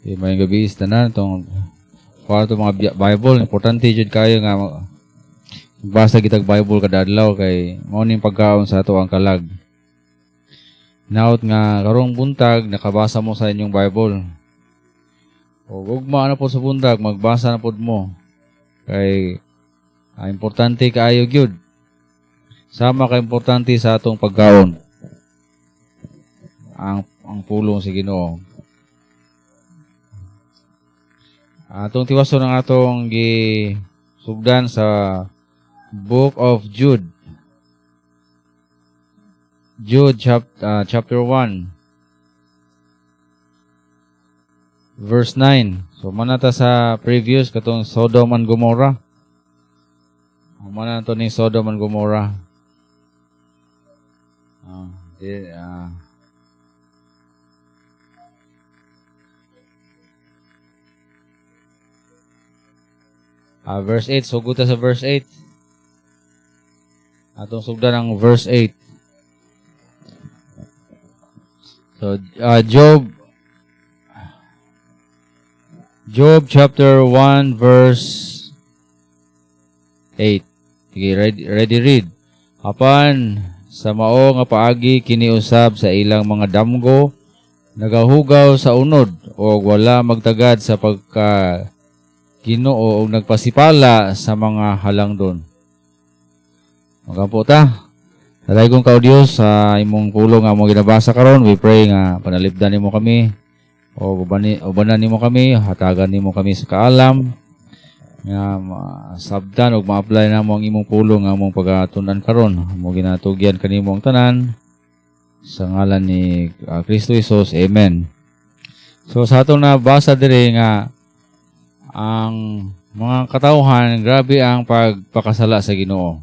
Okay, maayong gabi sa tanan tong kuha to mga Bible. Importante jud kayo nga magbasa kitag Bible kada adlaw kay mao ning pagkaon sa ato ang kalag. Naot nga karong buntag nakabasa mo sa inyong Bible. O ugma na po sa buntag magbasa na pod mo kay importante kaayo gyud. Sama ka importante sa atong pagkaon ang pulong sa Ginoo. Atong tiwason ang atong gisugdan sa Book of Jude. Jude chapter 1 verse 9. So manata sa previous katong Sodom and Gomorrah. Mana to ni Sodom and Gomorrah. Verse 8. So, guta sa verse 8. Atong sugdan ang verse 8. So, Job chapter 1 verse 8. Sige, ready, read. Apan sa mao nga paagi kiniusab sa ilang mga damgo, nagahugaw sa unod og wala magtagad sa pagka Ginoo og nagpasipala sa mga halangdon. Magampo ta. Dalaygon ka, O Dios, sa imong pulong nga among ginabasa karon. We pray nga panalipdan nimo kami o ubanan nimo kami, hatagan nimo kami sa kaalam nga masabdan og ma-apply namo ang imong pulong nga among pagatun-an karon. Amo ginatugyan kanimo ang tanan sa ngalan ni Kristo Jesus. Amen. So sa atong nabasa diri nga ang mga katawhan, grabe ang pagpakasala sa Ginoo.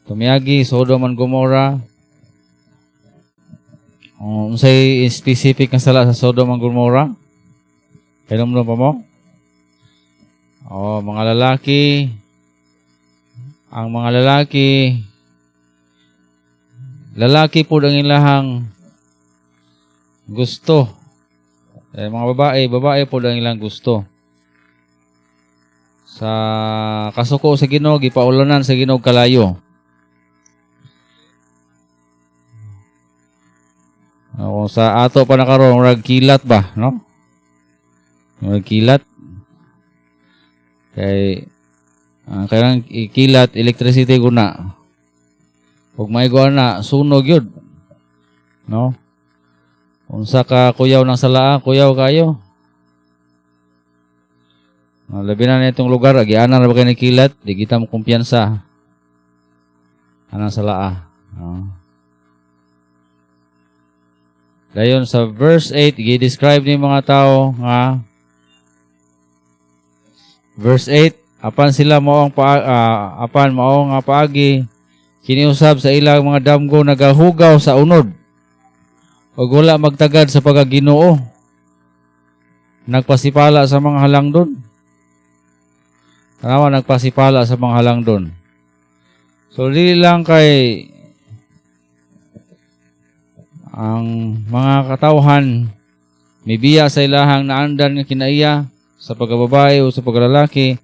Tumiagi Sodom and Gomorrah. Unsay specific nga sala sa Sodom and Gomorrah? Kainom pa mo? Oh, mga lalaki. Ang mga lalaki, lalaki po ang ilahang gusto. Mga babae, babae po ang ilang gusto. Sa kasuko sa Ginoo, gipaulanan sa Ginoo kalayo. Kung sa ato pa na karon, murag kilat ba, no? Murag kilat. Kay kailangan ikilat electricity guna. Ug maigo na sunog yun. No? Unsa ka kuyaw ng salaa, kuyaw kayo. Labi na nitong lugar, agianan ra ba kay ni kilat, di kita mo kumpiyansa. Anang salaa. Dayon sa verse 8, gi-describe ni mga tao nga verse 8, apan sila mao ang apan mao nga paagi kiniusab sa ilang mga damgo nagahugaw sa unod ug wala magtagad sa pagaginoo, nagpasipala sa mga halangdon. Tanawa, nagpasipala sa mga halangdon. So dili lang kay ang mga katawhan mibiya sa ilahang naandan nga kinaiya sa pagkababae o sa pagkalalaki,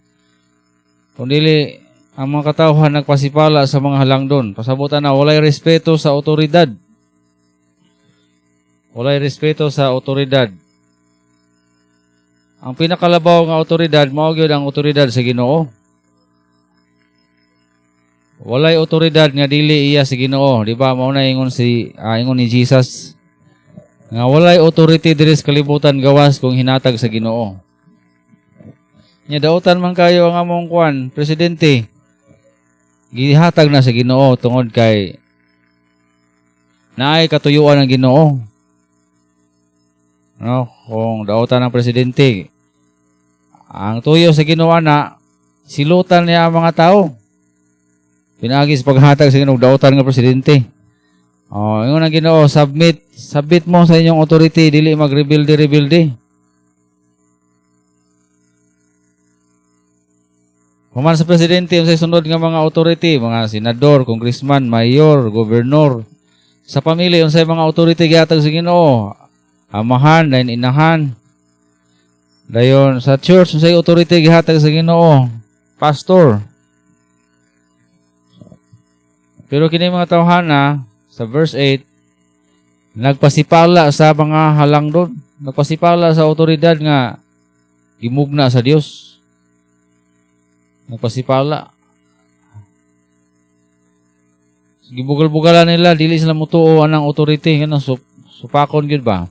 kung dili ang mga katawhan nagpasipala sa mga halangdon. Pasabutan na walay respeto sa otoridad. Walay respeto sa otoridad. Ang pinakalabaw nga otoridad mao gyud ang otoridad sa Ginoo. Walay otoridad nga dili iya sa Ginoo, di ba? Mao na ingon si ingon ni Jesus nga walay authority diri sa kalibutan gawas kung hinatag sa Ginoo. Nya dautan man kayo ang among kuan, presidente. Gihatag na sa Ginoo tungod kay naay katuyuan ang Ginoo. No, kung dautan ang presidente, ang tuyo sa Ginoo na silutan niya ang mga tao. Pinaagi sa paghatag sa Ginoo dautan nga presidente. Oh, ingon ang Ginoo, submit mo sa inyong authority, dili magrebelde-rebelde. Human sa presidente, unsay sunod nga mga authority, mga senador, congressman, mayor, gobernador. Sa pamilya, unsay mga authority gihatag sa Ginoo? Amahan, dayon inahan. Dayon sa church, unsay authority gihatag sa Ginoo? Pastor. Pero kini mga tawhana sa verse 8, nagpasipala sa mga halangdon, nagpasipala sa otoridad nga gimugna sa Dios. Nagpasipala. Gibugal-bugalan nila, dili sila mutuo anang authority, kanang supakon gyud ba?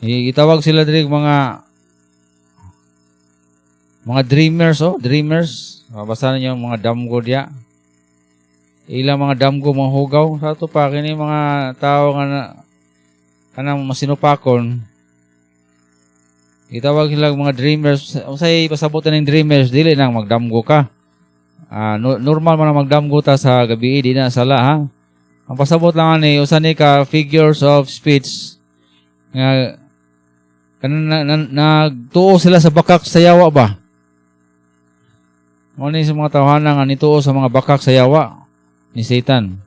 Gitawag sila diri mga dreamers, oh, dreamers. Mabasa ninyo ang mga damgo diya. Ilang mga damgo mga hugaw sa ato pa kini mga tao nga kanang masinupakon. Gitawag sila mga dreamers. Unsay pasabot ning dreamers, dili nang magdamgo ka. Normal man ang magdamgo ta sa gabi, di na sala ha. Ang pasabot lang ani usa ni ka figures of speech nga nagtuo sila sa bakak sa yawa ba? Mo ni sa mga tawhana nga nituo sa mga bakak sa yawa ni Satan.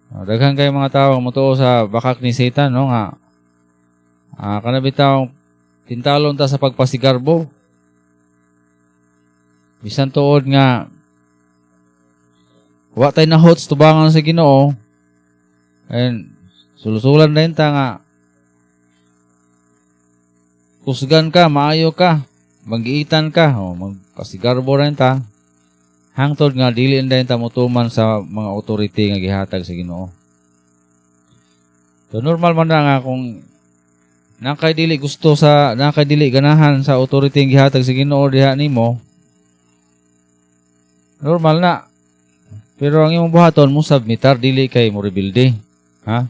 Daghan kay mga tawo mutuo sa bakak ni Satan, no, nga kana bitaw tintalon ta sa pagpasigarbo. Bisan tuod nga wa tay nahot sa tubangan sa Ginoo, and sulusulan din ta nga kusgan ka, maayo ka, manggiitan ka, o magpasigarbo rin ta, hangtod nga dili na ta motuman sa mga authority nga gihatag sa Ginoo. So normal man na nga kung nakay dili gusto sa, nakay dili ganahan sa authority nga gihatag sa Ginoo diha nimo, normal na. Pero ang imong buhaton mo submitar, dili kay mo rebelde, ha?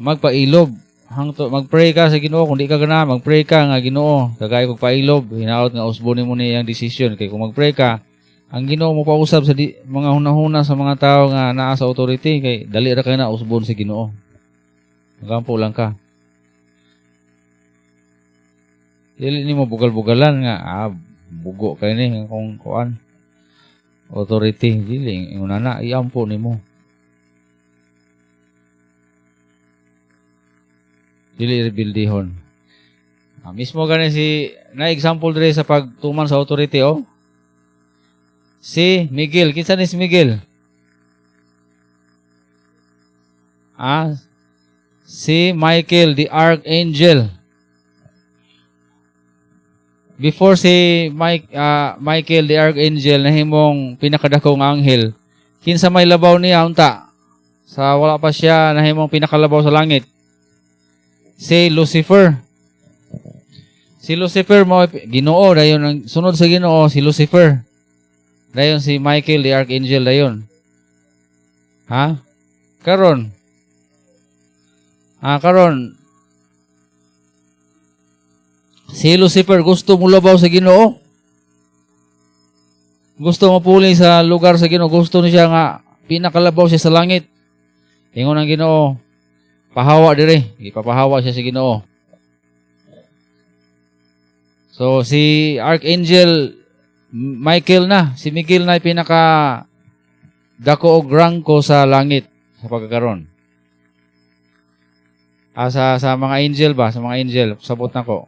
Magpailob. Hangto magpray ka sa Ginoo kung di ka ganahan, magpray ka nga Ginoo, kagay kog pailob, hinaot nga usbon nimo ni ang desisyon. Kay kung magpray ka, ang Ginoo mo pausab sa mga hunahuna sa mga tawo nga naa sa authority, kay dali ra kay na usbon sa Ginoo. Magampo lang ka. Dili nimo bugal-bugalan nga bugo kay ni kung kuan authority, dili ingon na iampo nimo. Dili rebildihon. Mismo gani si na example dire sa pagtuman sa authority, oh. Si Miguel, kinsa ni si Miguel? Si Michael the Archangel. Before si Michael the Archangel nahimong pinakadakong anghel, kinsa may labaw niya unta? Sa wala pa siya nahimong pinakalabaw sa langit. Si Lucifer. Si Lucifer mo Ginoo dayon ang sunod sa Ginoo si Lucifer. Dayon si Michael the Archangel dayon. Ha? Karon. Karon. Si Lucifer gusto mulabaw sa Ginoo. Gusto mapuli sa lugar sa Ginoo, gusto niya nga pinakalabaw siya sa langit. Ingon ang Ginoo, pahawa dire, ipapahawa siya sa Ginoo. So si Archangel Michael na, si Miguel na pinaka dako og rangko sa langit sa pagkakaron. Sa mga angel ba, sa mga angel, sabot na ko.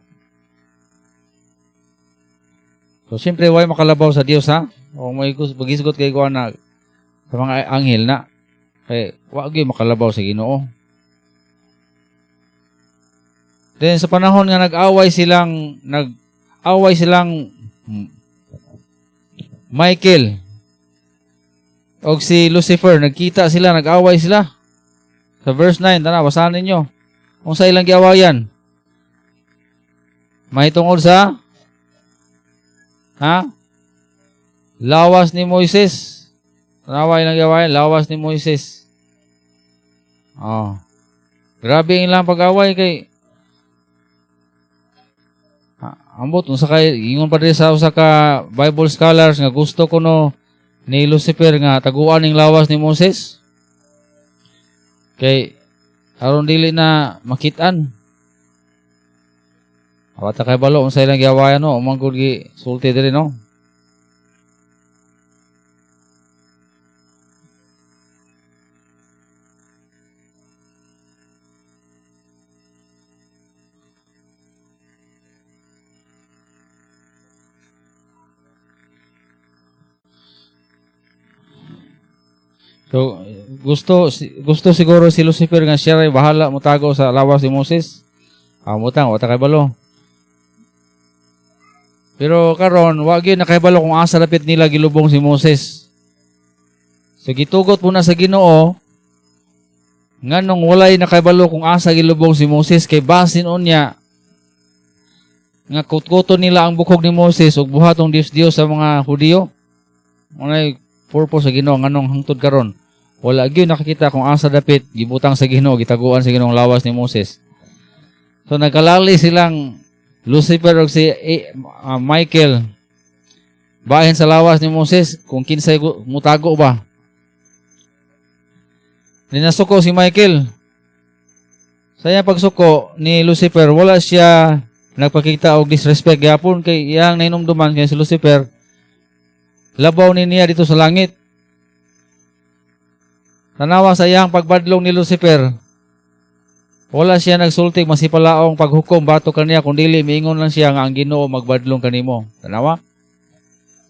So siyempre way makalabaw sa Dios, ha? Kung may magisgot kay kuan na sa mga anghel na, kay wa gyud makalabaw sa Ginoo. Then sa panahon nga nag-away silang Michael og si Lucifer, nagkita sila, nag-away sila. Sa verse 9, tana basahan ninyo. Kung sa ilang giawayan. Mahitungod sa lawas ni Moises. Tanawa ilang giawayan, lawas ni Moises. Oh. Grabe ang ilang pag-away kay ambot unsa kay ingon pa diri sa usa ka Bible scholars nga gusto kuno ni Lucifer nga taguan ning lawas ni Moses kay aron dili na makit-an. Wa ta kay balo unsa ilang giawayan, no, man gud gi sulti diri, no. So gusto gusto siguro si Lucifer nga siya ray bahala motago sa lawas ni Moses. Amutang wa ta kabalo. Pero karon wa gyud nakahibalo kung asa lapit nila gilubong si Moses. So gitugot po na sa Ginoo nganong walay nakahibalo kung asa gilubong si Moses, kay basin unya nga kutkuton nila ang bukog ni Moses ug buhatong Dios-Dios sa mga Hudiyo. Unay purpose sa Ginoo nganong hangtod karon wala gyud nakakita kung asa dapit gibutang sa Ginoo, gitaguan sa Ginoo ang lawas ni Moses. So nagkalali silang Lucifer ug si Michael bahin sa lawas ni Moses kung kinsay mutago ba. Ninasuko si Michael. Sa iyang pagsuko ni Lucifer, wala siya nagpakita og disrespect gyapon, kay iyang nahinumduman kay si Lucifer labaw ni niya dito sa langit. Tanawa sa iyang pagbadlong ni Lucifer, wala siya nagsulti masipalaong paghukom batok kaniya, kung dili miingon lang siya nga ang Ginoo magbadlong kanimo. Tanawa?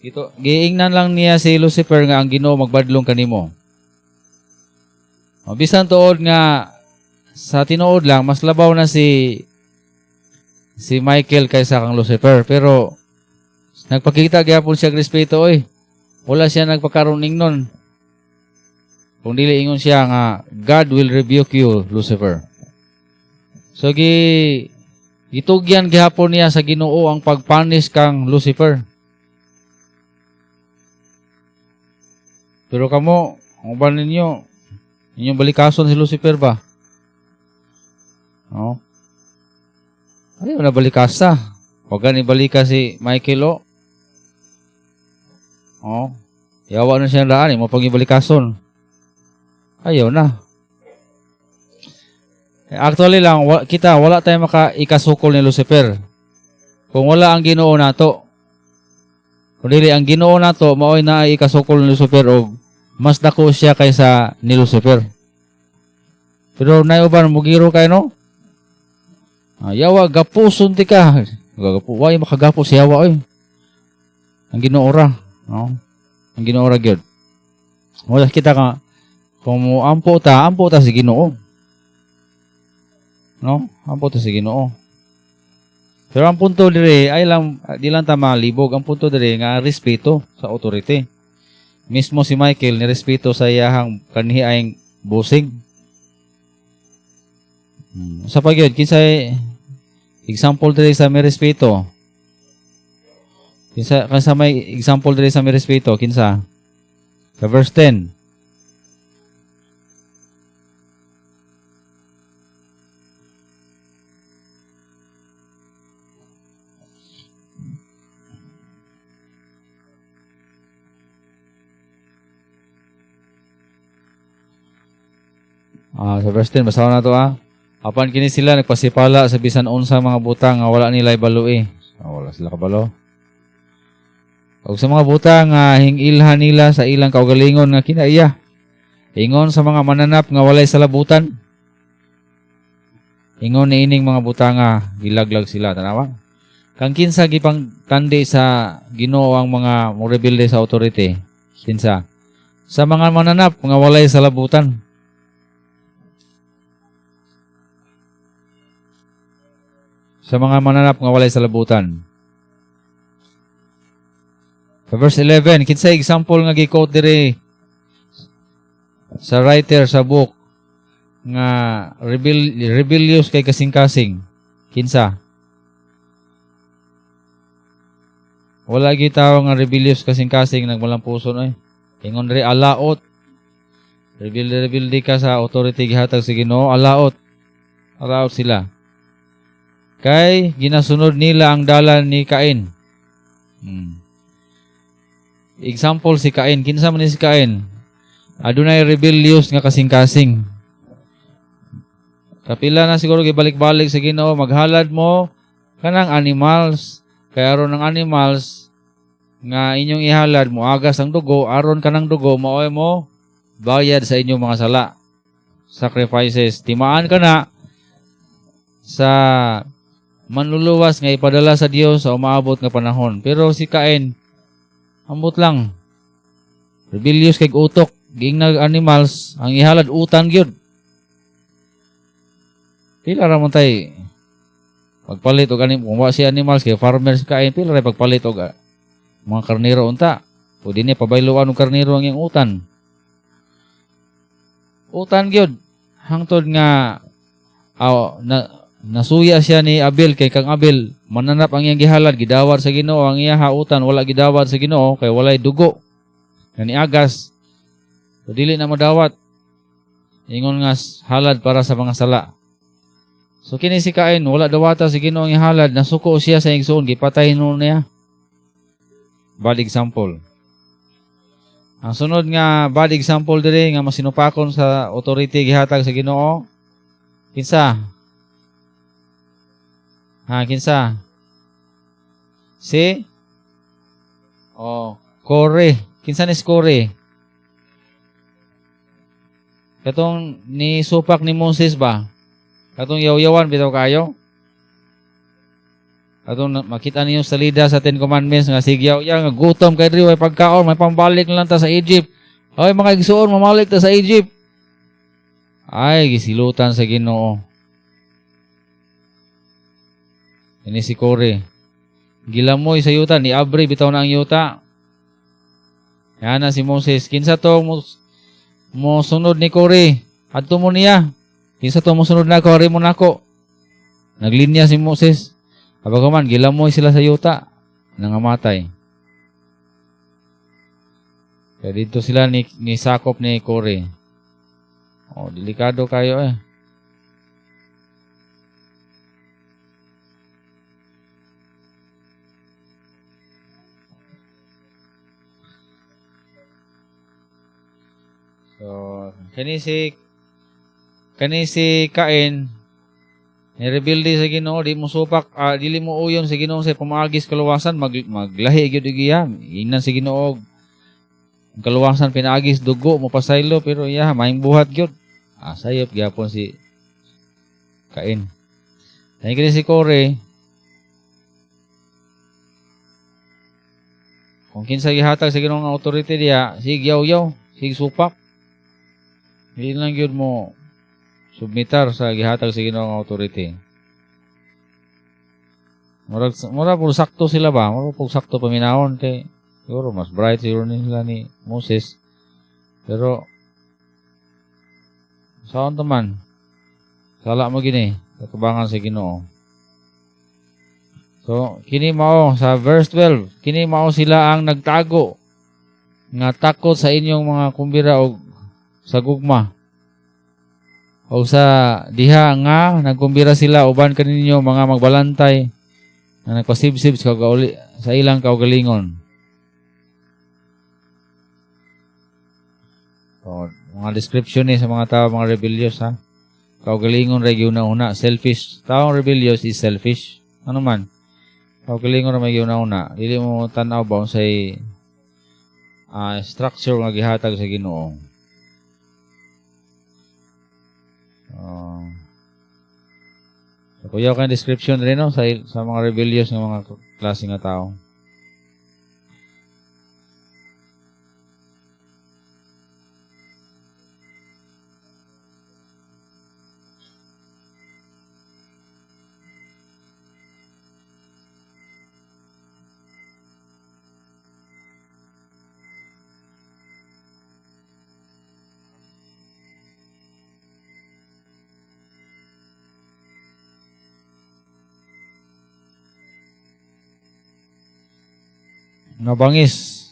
Ito, giingnan lang niya si Lucifer nga ang Ginoo magbadlong kanimo. O, bisan tuod nga sa tinuod lang mas labaw na si Michael kaysa kang Lucifer, pero nagpakita gyapon siya og respeto oy. Wala siya nagpakaroon ingnon. Kung dili ingon siya nga God will rebuke you, Lucifer. So gitugyan gihapon niya sa Ginoo ang pagpanis kang Lucifer. Pero kamo, ang uban ninyo, inyong balikason si Lucifer ba? No? Ayaw na balikasa. Huwag ka ni balika si Michael o. Oh. Yawa na siyang daan, mo pag ibalikason. Ayaw na. Actually lang, kita, wala tayo maka-ikasukol ni Lucifer kung wala ang Ginoo nato. Kung dili ang Ginoo nato, mao'y na ikasukol ni Lucifer og mas dako siya kaysa ni Lucifer. Pero naiuban, mugiro kayo, no? Yawa, gapuson ti ka. Gagapo, way makagapo si yawa, oy. Ang Ginoo ra, no? Ang Ginoo ra gyud. Wala kita ka, kung mo ampo ta si Ginoo. No? Ampo ta si Ginoo. Pero ang punto dire ay lang di lang ta malibog, ang punto dire nga respeto sa authority. Mismo si Michael ni respeto sa iyahang kanihiaing busing. Sa pagyud kinsay example dire sa may respeto? Kinsa kansa may example dire sa may respeto? Kinsa? Sa verse 10. Sa verse 10, basahan na to ah. Apan kini sila nagpasipala sa bisan unsa mga butang nga wala nila ibalui. Wala sila kabalo. Og sa mga butang nga hingilhan nila sa ilang kaugalingon nga kinaiya. Ingon sa mga mananap nga walay salabutan. Ingon niining mga butang nga gilaglag sila, tanawa. Kang kinsa gipang tandi sa Ginoo ang mga morebelde sa authority? Kinsa? Sa mga mananap nga walay salabutan. Sa mga mananap nga walay salabutan. Sa verse 11, kinsay example nga gi-quote diri sa writer sa book nga rebellious kay kasing-kasing? Kinsa? Wala gyud tawo nga rebellious kasing-kasing nagmalang puso oy. Ingon diri alaot. Rebelde ka sa authority gihatag sa Ginoo, alaot. Alaot sila. Kay ginasunod nila ang dalan ni Cain. Example si Cain. Kinsa man ni si Cain? Adunay rebellious nga kasing-kasing. Kapila na siguro gibalik-balik sa Ginoo, maghalad mo kanang animals. Kay aron ang animals nga inyong ihalad mo agas ang dugo, aron kanang dugo maoy mo bayad sa inyong mga sala. Sacrifices. Timaan ka na sa manluluwas nga ipadala sa Dios sa umaabot nga panahon. Pero si Cain, ambot lang. Rebellious kay utok. Giingnag animals, ang ihalad utan gyud. Pila ra man tay pagpalit og anim kung wa si animals kay farmers kain, pila ra pagpalit og mga karnero unta. Pwede niya pabayloan og karnero ang iyang utan. Utan gyud hangtod nga nasuya siya ni Abel kay kang Abel mananap ang iyang gihalad, gidawat sa Ginoo ang iya utan, wala gidawat sa Ginoo kay walay dugo kaniagas. So, dili na madawat ingon nga halad para sa mga sala. So kini si Cain wala dawata sa Ginoo ang ihalad, nasuko siya sa igsoon, gipatay nuon niya. Bad example. Ang sunod nga bad example diri nga masinupakon sa authority gihatag sa Ginoo, kinsa? Ha, kinsa? Si Kore. Kinsa ni si Kore? Katong ni supak ni Moses ba? Katong yaw-yawan bitaw kayo? Katong makita ninyo sa salida sa Ten Commandments nga sigyaw ya nga gutom kay diri way pagkaon, may pambalik na lang ta sa Egypt. Oy mga igsuon, mamalik ta sa Egypt. Ay gisilutan sa Ginoo. Ini si Kore. Gilamoy sa yuta ni Abre bitaw na ang yuta. Yana si Moses, kinsa to mo sunod ni Kore? Adto mo niya. Kinsa to mo sunod nako, ari mo nako. Naglinya si Moses. Abag man gilamoy sila sa yuta, nangamatay. Kaya dito sila ni sakop ni Kore. Oh, delikado kayo eh. So, kani si Cain nirebelde sa Ginoo, di mo supak, dili mo uyon sa Ginoo sa pamaagis kaluwasan, maglahi gyud iya. Ingnan sa Ginoo ang kaluwasan pinaagis dugo mo pasaylo, pero iya maayong buhat gyud. Sayop gyapon si Cain. Kani kini si Kore, kung kinsa gihatag sa Ginoo nga authority diya, sig yaw-yaw, sig supak. Dili lang gyud mo submitar sa gihatag sa Ginoo nga authority. Murag pud sakto sila ba? Murag pud sakto paminawon kay siguro mas bright siguro nila ni Moses. Pero saan ta man? Sala mo gini katubangan sa Ginoo. So kini mao sa verse 12, kini mao sila ang nagtago nga takot sa inyong mga kumbira og sa gugma. O sa diha nga nagkumbira sila uban kaninyo mga magbalantay nga nagpasibsib sa kaugali, sa ilang kaugalingon. So, mga description ni sa mga tao mga rebellious ha. Kaugalingon ra gyud una, selfish. Taong rebellious is selfish. Ano man? Kaugalingon ra may gyud una. Dili mo tan-aw ba unsay structure nga gihatag sa Ginoo. So, kuyaw kang description rin no, sa mga rebellious nga mga klase nga tao. Nga bangis,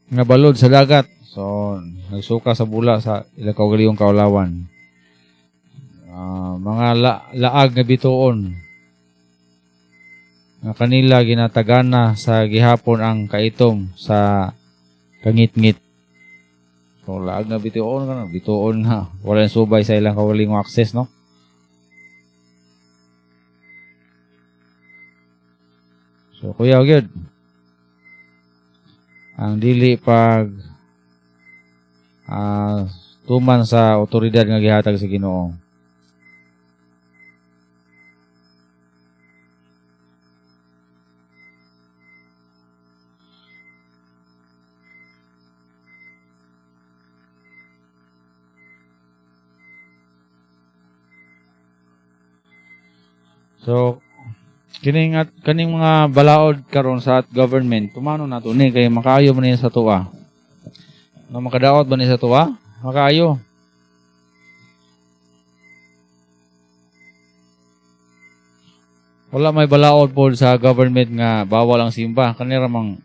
nga balod sa dagat. So, nagsuka sa bula sa ilang kaugalingong kaulawan. Mga laag nga bituon nga kanila ginatagana sa gihapon ang kaitom sa kangitngit. So, laag nga bituon, bituon nga wala subay sa ilang kaugalingong access, no? So, kuya, gyud ang dili pag tuman sa otoridad nga gihatag sa Ginoo. So kining at kaning mga balaod karon sa at government, tumano nato ni kay makaayo man ni sa tuwa. No, makadaot ba ni sa tuwa? Makaayo. Wala may balaod po sa government nga bawal ang simba. Kanira mang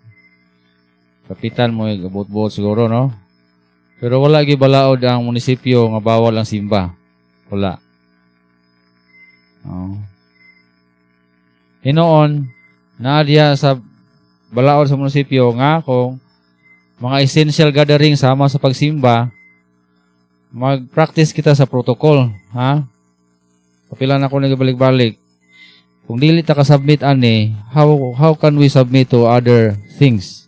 kapitan mo buot-buot siguro, no? Pero wala gi balaod ang munisipyo nga bawal ang simba. Wala. Oh. Hinoon, naa diha sa balaod sa munisipyo nga kung mga essential gathering sama sa pagsimba, mag-practice kita sa protocol, ha? Kapila na ako nagabalik-balik. Kung dili ta ka-submit ani, how can we submit to other things?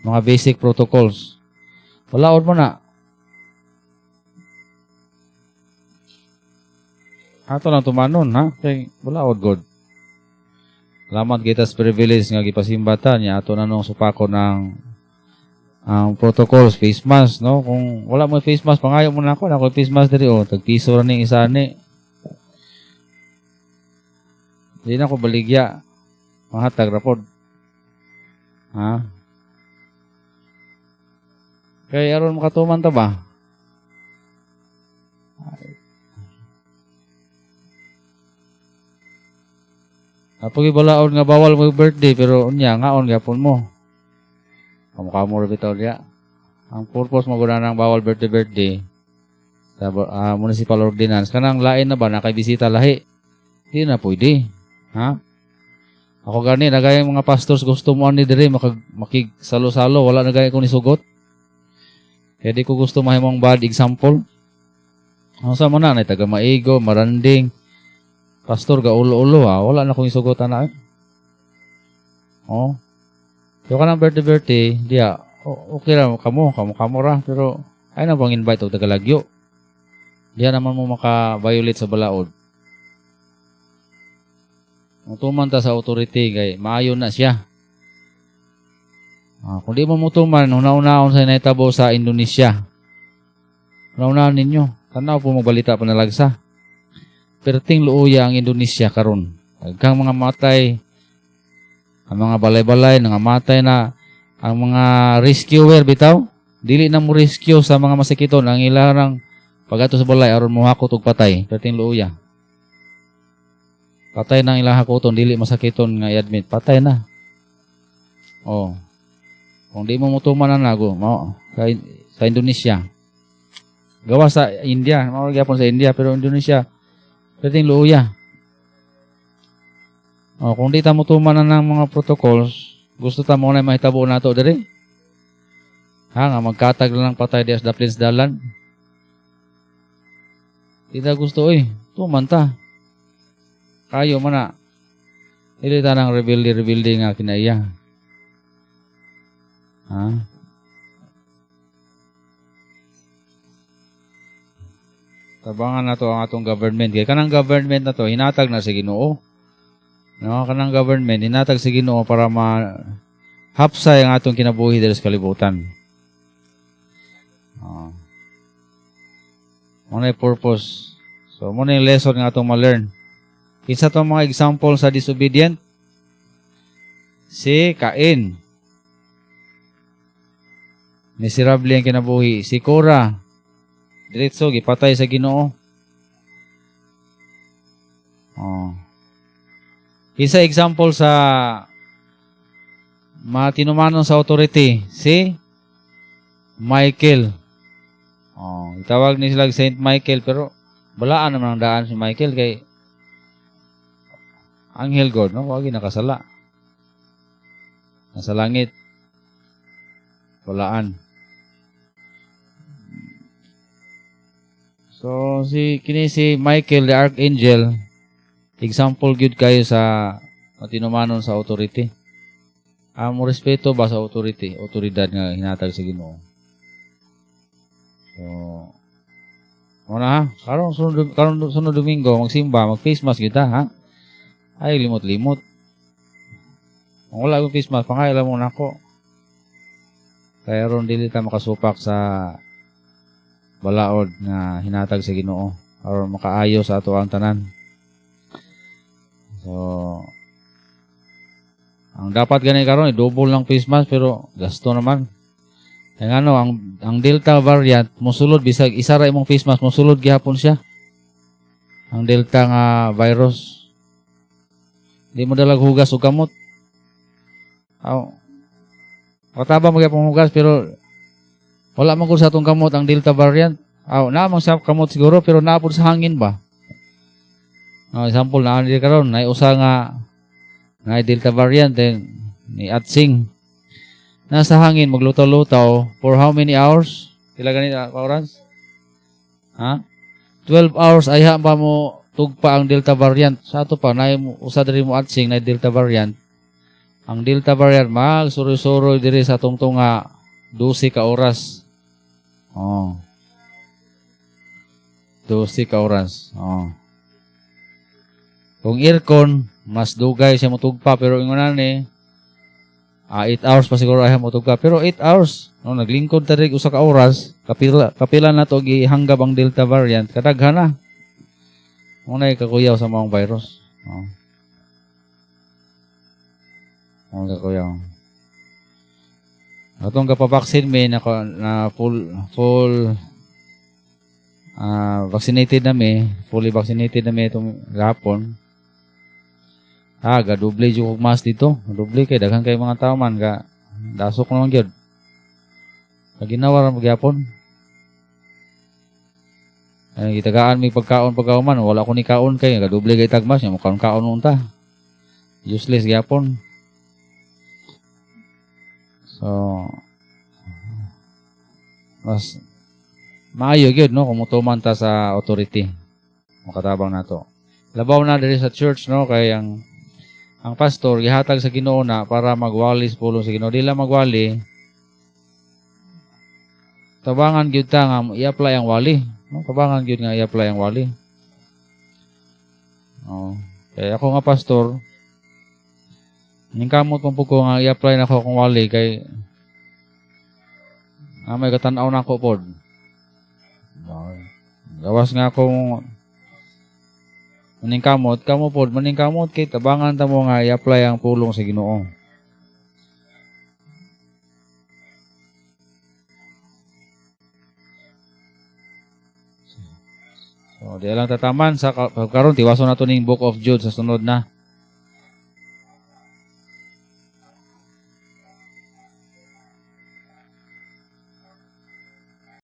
Mga basic protocols. Wala mo na. Ato lang tumanon, ha? Kay wala god. Salamat kita sa privilege nga gipasimba ta niya ato na nung supako ng ang protocols, face mask, no? Kung wala mo face mask, pangayo mo na ako, nako face mask diri oh, tag piso ra ning isa ni. Di na ko baligya. Mahatag ra pod. Ha? Kay aron makatuman ta ba? Apog balaod nga bawal mo birthday pero unya ngaon gyapon mo. Kamukha mo ra bitaw diya. Ang purpose mo guna ng bawal birthday birthday sa municipal ordinance kanang lain na ba na kay bisita lahi. Di na pwede. Ha? Ako gani nagayang mga pastors gusto mo ani diri makigsalo-salo, wala na gaya ko nisugot. Kaya di ko gusto mahimong bad example. Ang sa mo na, nay taga Maigo, Maranding, pastor ga ulo-ulo ha, wala na kong isugot ana. Oh. Yo kanang birthday birthday, diya, okay ra kamo, kamo kamo ra, pero ay na bang invite og tagalagyo. Diya naman mo maka-violate sa balaod. Mutuman ta sa authority kay maayo na siya. Kung di mo mutuman, una-unaon sa nahitabo sa Indonesia. Una-unaon ninyo. Tanaw po magbalita pa nalagsa. Perting luoya ang Indonesia karon. Daghang mga matay, ang mga balay-balay nangamatay na, ang mga rescuer bitaw, dili na mo rescue sa mga masakiton ang ilang pagato sa balay aron mohakot og patay. Perting luoya. Patay na ang ilang hakoton, dili masakiton nga i-admit, patay na. Oh. Kung di mo mutuman na nago, mao sa Indonesia. Gawa sa India, mao gyapon sa India pero Indonesia perting luoya. Oh, kung di ta mutuman na ng mga protocols, gusto ta mo na mahitabo nato diri. Ha, nga magkatag lang patay di sa daplin sa dalan. Di ta gusto oy, tuman ta. Kayo man na. Dili ta nang rebelde nga kinaiya. Ha? Tabangan na to ang atong government. Kaya kanang government na to, hinatag na sa Ginoo. No, kanang government, hinatag sa Ginoo para ma hapsay ang atong kinabuhi diri sa kalibutan. Oh. Mo na purpose. So, mo na yung lesson nga atong ma-learn. Isa tong mga example sa disobedient, si Cain. Miserable ang kinabuhi. Si Cora, diretso gipatay sa Ginoo. Oh. Isa example sa matinumanon sa authority, si Michael. Oh, itawag ni sila Saint Michael pero balaan naman ang daan si Michael kay Anghel God, no? Wag nakasala. Nasa langit. Balaan. So si kini si Michael the Archangel, example gyud kayo sa matinumanon sa authority. Mo respeto ba sa authority, otoridad nga hinatag sa Ginoo. So muna ha, karon sunod Domingo magsimba, mag face mask kita ha. Ay limot-limot. Kung wala akong face mask, pangailan mo nako. Kaya ron dili ta makasupak sa balaod nga hinatag sa Ginoo aron makaayo sa ato ang tanan. So ang dapat gani karon i-double lang face mask, pero gasto naman. Kaya ano, ang Delta variant mosulod bisag isa ra imong face mask, mosulod gihapon siya. Ang Delta nga virus. Di mo dalag hugas og kamot. Aw. Kataba mo gyapon hugas, pero wala man gud sa atong kamot ang Delta variant. Aw, naa man sa kamot siguro, pero naa pud sa hangin ba. Oh, example na diri karon, nay usa nga na Delta variant, then ni atsing nasa hangin, maglutaw-lutaw for how many hours? Pila gani ka oras? Ha? 12 hours ayha pa mo tugpa ang Delta variant. Sa ato pa nay usa diri mo atsing na Delta variant. Ang Delta variant magsuroy-suroy diri sa atong tunga 12 ka oras. Oh. 12 ka oras. Oh. Kung aircon, mas dugay siya motugpa, pero ingon ni 8 hours pa siguro ay motugpa. Pero 8 hours, no, naglingkod ta diri usa ka oras, kapila kapila na to gihanggab ang Delta variant, kadaghan na. Mao na kakuyaw sa maong virus. Oh. Mao kakuyaw. Atong kapabaksin mi na, na full full vaccinated na mi, fully vaccinated na mi itong gahapon. Ah, gadoble jud kog mask dito. Doble kay daghan kay mga tao man ga dasok naman gyud. Kaginawa ra magyapon. Ay, gitagaan mi pagkaon pagkauman, wala ko ni kaon kay gadoble kay tag mask, mo kaon-kaon unta. Useless gyapon. So mas maayo gyud, no, kung motuman ta sa authority. Makatabang nato. Labaw na diri sa church, no, kay ang pastor gihatag sa Ginoo na para magwali sa pulong sa Ginoo. Di lang magwali, tabangan gyud ta nga i-apply ang wali. No, tabangan gyud nga i-apply ang wali. Oh. Kaya ako nga pastor, ningkamot man pud ko nga i-apply nako akong wali kay may katan-aw na ako pod. Gawas nga akong maningkamot, kamo pod maningkamot kay tabangan ta mo nga i-apply ang pulong sa Ginoo. So, di lang tataman sa karon, tiwason nato ning Book of Jude sa sunod na.